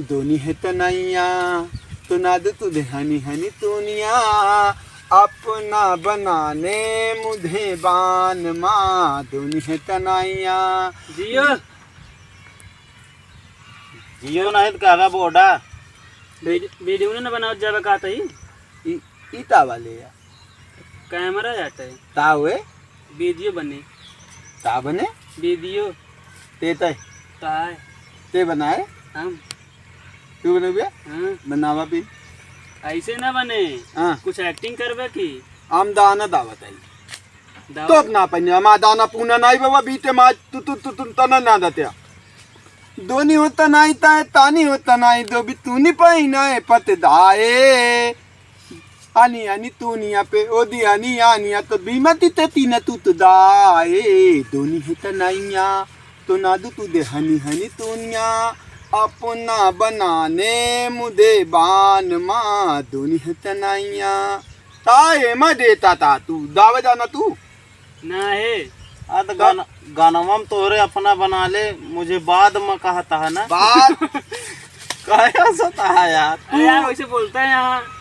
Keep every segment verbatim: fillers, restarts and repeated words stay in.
दोनी है तनैया, तो नादु तू दे हनी हनी तूनिया, अपना बनाने मुझे बान माँ। दोनी है तनैया। जियो। जियो नहीं तो कहबा बोडा। वीड-, वीडियो ने बनावत जाबे का तई? ई, ई ता वाले या। कैमरा जाता है। ता हुए? वीडियो बने। ता बने? वीडियो। ते तय? ता है। ते बनाए? हम। तू बने बे? हाँ। बनावा भी। ऐसे ना बने। हाँ। कुछ एक्टिंग करबे की? हम दाना दावत आई। दावत? तो ना पन्ने, हम दाना पूना नहीं बाबा, बीते माज तू, तू, तू, तू, तना ना दत्या। दोनी होता नहीं ताए, तानी होता नहीं, दो भी तू नहीं पाई ना, ए पत दाए। आनी आनी तूनिया पे, ओ दी आनी आनिया, तो बीमती ते तीन तू तो दाए। दोनी है तनैया, तो नादु तू दे हनी हनी तूनिया, अपना बनाने मुझे बान माँ। दोनी है तनैया, ताए मैं देता ता तू, दावे जाना तू। ना है। आ तो तो गाना, गानवा में तोहरे अपना बना ले, मुझे बाद में कहता है ना। बाद? काहे हंसता है यार? अरे यार, वैसे बोलता है यहाँ।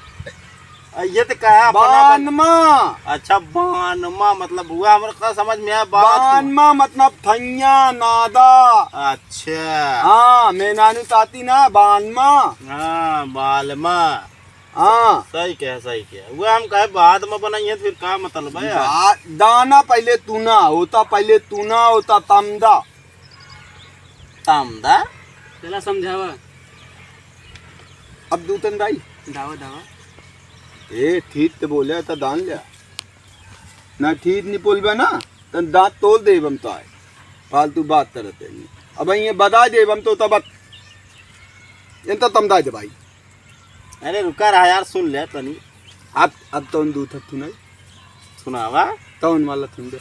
आ, ये तो कहा अपना बन- बानमा। अच्छा, बानमा मतलब हुआ, हमरा का समझ में आया, बात बानमा मतलब थैया, नादा। अच्छा। हाँ, मैं नानू ताती ना, बानमा। हाँ, बालमा। हाँ। सही कहे, सही कहे। वो हम कहे बाद में बनाई है, तो फिर का मतलब है यार? बा-, दाना पहले तूना होता, पहले तूना होता, तमदा। तमदा? चला समझावा। अब दू तन दाई। दावा, दावा। ए, ठीक तो बोले, तो दान लिया। ना ठीक नहीं बोलबे ना, तन दांत तोड़ देब हम तो आए। फालतू बात करते नहीं। अब ये बता देब हम तो तब इन तो तमदा दे भाई। अरे रुका रहा यार, सुन ले तनी। अब, अब तौन दू थक सुनाई। सुनावा। तौन वाला सुन दे।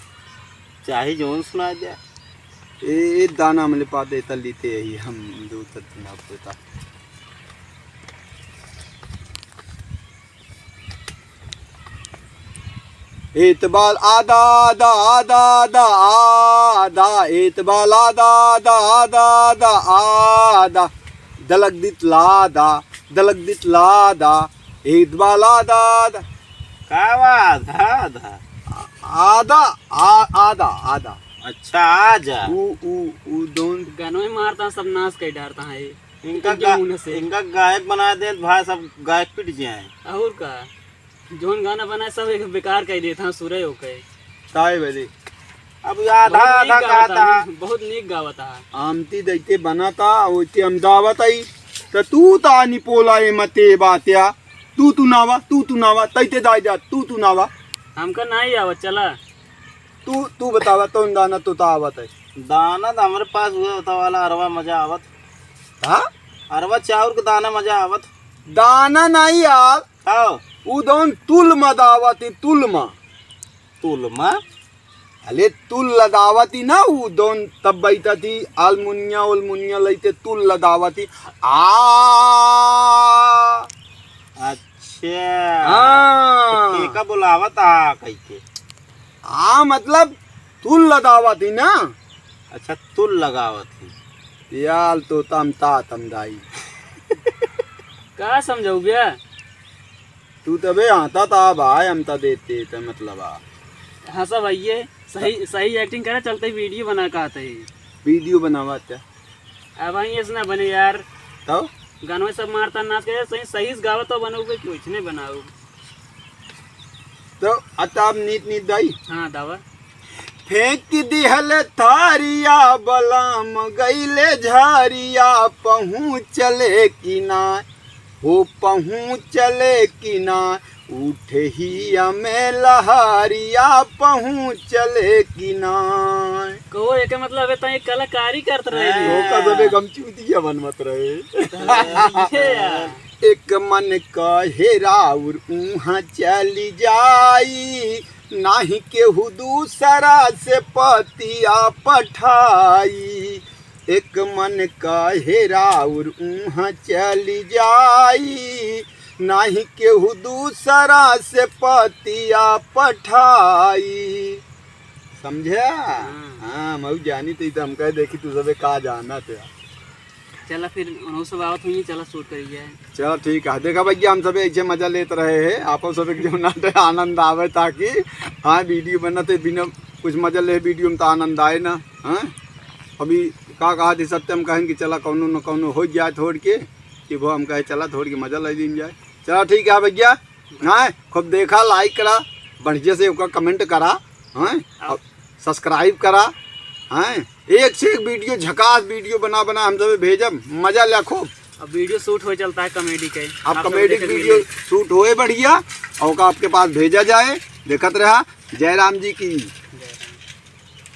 चाहे जौन सुना दे। ए, ए दाना हमले पाते तली ते यही हम दू थक सुना देता। एतबाल आदा, आदा, आदा, आदा, आदा, एतबाल आदा, आदा, आदा, आदा, आदा, दलक दित लादा, दलक दित लादा, एतबाल आदा, आदा। का बा? आधा, आधा। आदा, आ-, आदा, आदा। अच्छा, आजा। ऊ, ऊ, ऊ दोन। गनवे मारता, सब नाश कर डारता है। इनका इनके गा-, मुंह से। इनका गायक बना दे, भाई, सब गायक पिट जाए। और का? जौन गाना बनाए, सब एक बेकार कर देता है, सुरे होके। ताई बदे। अब ये आधा बहुत नीक आधा गावत कहता है। है। बहुत नीक गावत है। आमती दैते बनाता, ओइते हम दावत आई। त तू तानी पोला ए मते बात्या। तू तू नावा, तू तू नावा, तैते दाई जा, तू तू नावा। हमका नहीं आवत, चला। तू, तू बतावा, तौन दाना तो ता आवत है। दाना तो हमरे पास हुए होता वाला अरवा मजा आवत। हाँ? अरवा चाउर के दाना मजा आवत। दाना नहीं यार। हाँ। उ दौन तुलमा दावती, तुलमा। तुलमा? अले तुल लदावती ना, उ दौन तब बैठा थी, अलमुनिया, उलमुनिया लैते तुल लदावती। आ। अच्छा। हाँ। तो केका बुलावत आ कहिके? आ, मतलब तुल लदावती ना। अच्छा, तुल लगावत ही। याल तो तम ता तम दाई। का समझाऊ बे? तू तबे आता ता भाई, हम ता देते त मतलब आ। हाँ सब आइए, सही, सही एक्टिंग करे, चलते वीडियो बना कहते ही। वीडियो बनावा त। अब वहीं ऐसे ना बने यार। तो? गानवे सब मारता नाच के, सही, सही से गावा तो बनोगे, कुछ नहीं बनाओ। तो अताब नीत नीत दाई। हाँ, दावा। फेंक दिहल थारिया बलम गईले झारिया, पहुँचले कि ना, हो पहुँचले कि ना, उठे ही अमे लहारिया, पहुँचले कि ना। कहो, एके मतलब है, तैं कलाकारी करत रहे। हाँ। हो का सबे गमचूतिया बनवत रहे। ये यार। एक मन कहे राउर उहाँ चली जाई, नाही केहू दूसरा से पतिया पठाई। एक मन कहे राउर उहाँ चली जाई, नाही केहू दूसरा से पतिया पठाई। समझे? हाँ। हाँ, मऊ जानी तो, ई तो हम कहे देखी तू सबे का जानत है। चला फिर उन्हों सब आवत हुई, चला shoot करी जाए। चला ठीक है, देखा भैया, हम सब ऐसे मजा लेत रहे हैं, आपो सब एक जम नाटे आनंद आवे, ताकि हाँ वीडियो बनत है, बिना कुछ मजा ले वीडियो में तो आनंद आए ना। हाँ, अभी का कहा थी सत्यम, कहन कि चला कौनो न कौनो हो जाए थोड़ के, कि वो हम कहे चला थोड़ के मजा ले लीन जाए। चला ठीक है भैया, हाँ, खूब देखा, like करा, बढ़िया से ओकर comment करा, हाँ, और subscribe करा, हाँ, एक से एक वीडियो, झकास वीडियो बना बना हम सब भेजब, मजा ल्या खूब। अब वीडियो shoot हो चलता है comedy के, अब आप सब comedy देख वीडियो लीजिए। Shoot होए बढ़िया, और ओका आपके पास भेजा जाए, देखत रहा। जय राम जी की।